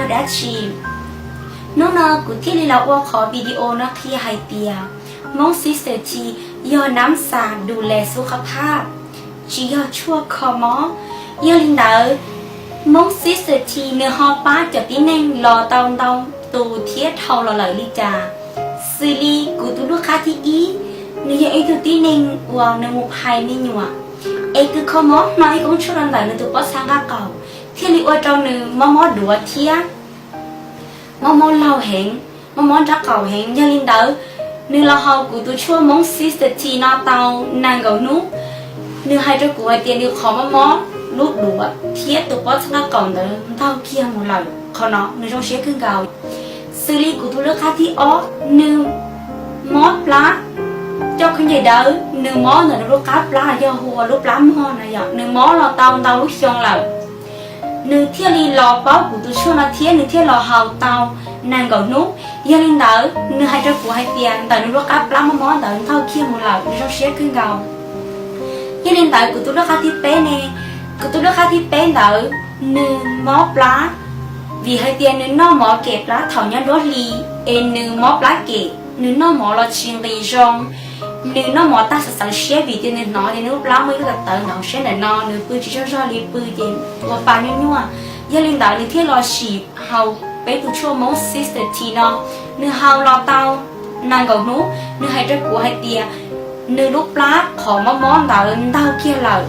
Dab tsi? Hnub no kuv thiaj li los ua qhov video no qhia hais tias Hmoob Sister Tea yog nab xas du le xub qhab phaj, tsis yog tshuaj kho mob. Yog li ntawd, Hmoob Sister Tea nws ho pab cov tib neeg los tau ntau tus thiab dhau los lawm li cas? Xws li kuv tus lub qab thib ib, nws yog ib tug tib neeg uas nws mus phais me nyuam, es kws kho mob hno ib koob tshuaj rau ntawm nws tus pob txha nqaj qaum, thiaj li ua rau nws mob mob duav thiab mob mob laug heev, mob mob nrab qaum heev. Yog li ntawd, nws los haus kuv tus tshuaj Hmoob Sister Tea no tau nees nkaum hnub, nws hais rau kuv hais tias nws qhov mob mob lub duav thiab tus pob txha nqaj qaum ntawd ntaug kiag mus lawm. Qhov no nws zoo siab kawg nkaus. Xws li kuv tus lub qab thib ob, nws mob plab, coj khaub ncaws dawb, nws mob ntawm nws lub qab plab, yog hu ua lub plab mog no yom, nws mob los tau ntau lub xyoo lawm. Nws thiaj li los paub kuv tus tshuaj no thiab nws thiaj los haus tau nees nkaum hnub. Yog li ntawd, nws hais rau kuv hais tias ntawm nws lub qab plab mob mob ntawd ntaug kiag mus lawm, nws zoo siab kawg nkaus. Yog li ntawd, kuv tus lub qab thib peb ne, kuv tus lub qab thib peb ntawd, nws mob plab, vim hais tias nws noj mov kem plab thaum nyob nruab hli, es nws mob plab kem, nws noj mov los tsis nqis zoo, nws noj mov tag xav xeev siab vim tias nws hnov tias nws lub plab muaj ib lub tawv tawv ntawm hauv siab ntawm no, nws pw tsis tsaug zog li, pw ces ua pa nyuaj nyuaj. Yog li ntawd, nws thiaj los sim haus peb tus tshuaj Hmoob Sister Tea no. Nws haus los tau nees nkaum hnub, nws hais rau kuv hais tias nws lub plab qhov mob mob ntawd ntaug kiag lawm,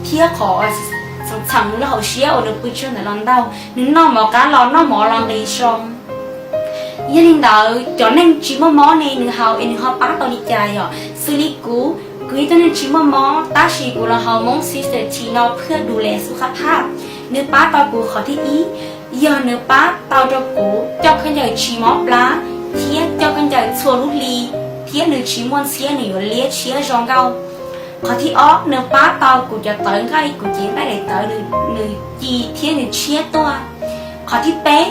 thiab qhov txheem nws lub hauv siab uas nws pw tsaug ntawm no ntaug, nws noj mov qab los noj mov los nqis zoo. Yog li ntawd, cov neeg tsis muaj mob ne, nws haus es nws ho pab tau li cas yom? Xws li kuv, kuv yog ib tug neeg tsis muaj mob, tab sis kuv los haus Hmoob Sister Tea no phwaj du le xub qhab phaj. Nws pab tau kuv qhov thib ib, yog nws pab tau rau kuv coj khaub ncaws tsis mob plab, thiab coj khaub ncaws txhua lub hli, thiab nws tsis muaj ntxhiab, nws yuav liab tshiab zoo nkauj. Qhov thib ob, nws pab tau kuv cov tawv nqaij, kuv cev nqaij daim tawv, nws ci thiab nws tshiab tuaj. Qhov thib peb,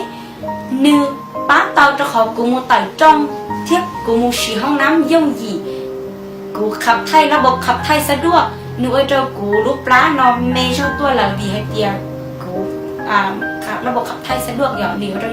nws pab tau rau qhov kuv mus tawm rooj thiab kuv mus siv hoob nab yooj yim. Kuv khab thaij lab npau khab thaij xab duaj, nws ua rau kuv lub plab no me zog tuaj lawm, vim hais tias kuv lab npau khab thaij xab duaj yom, nws ua rau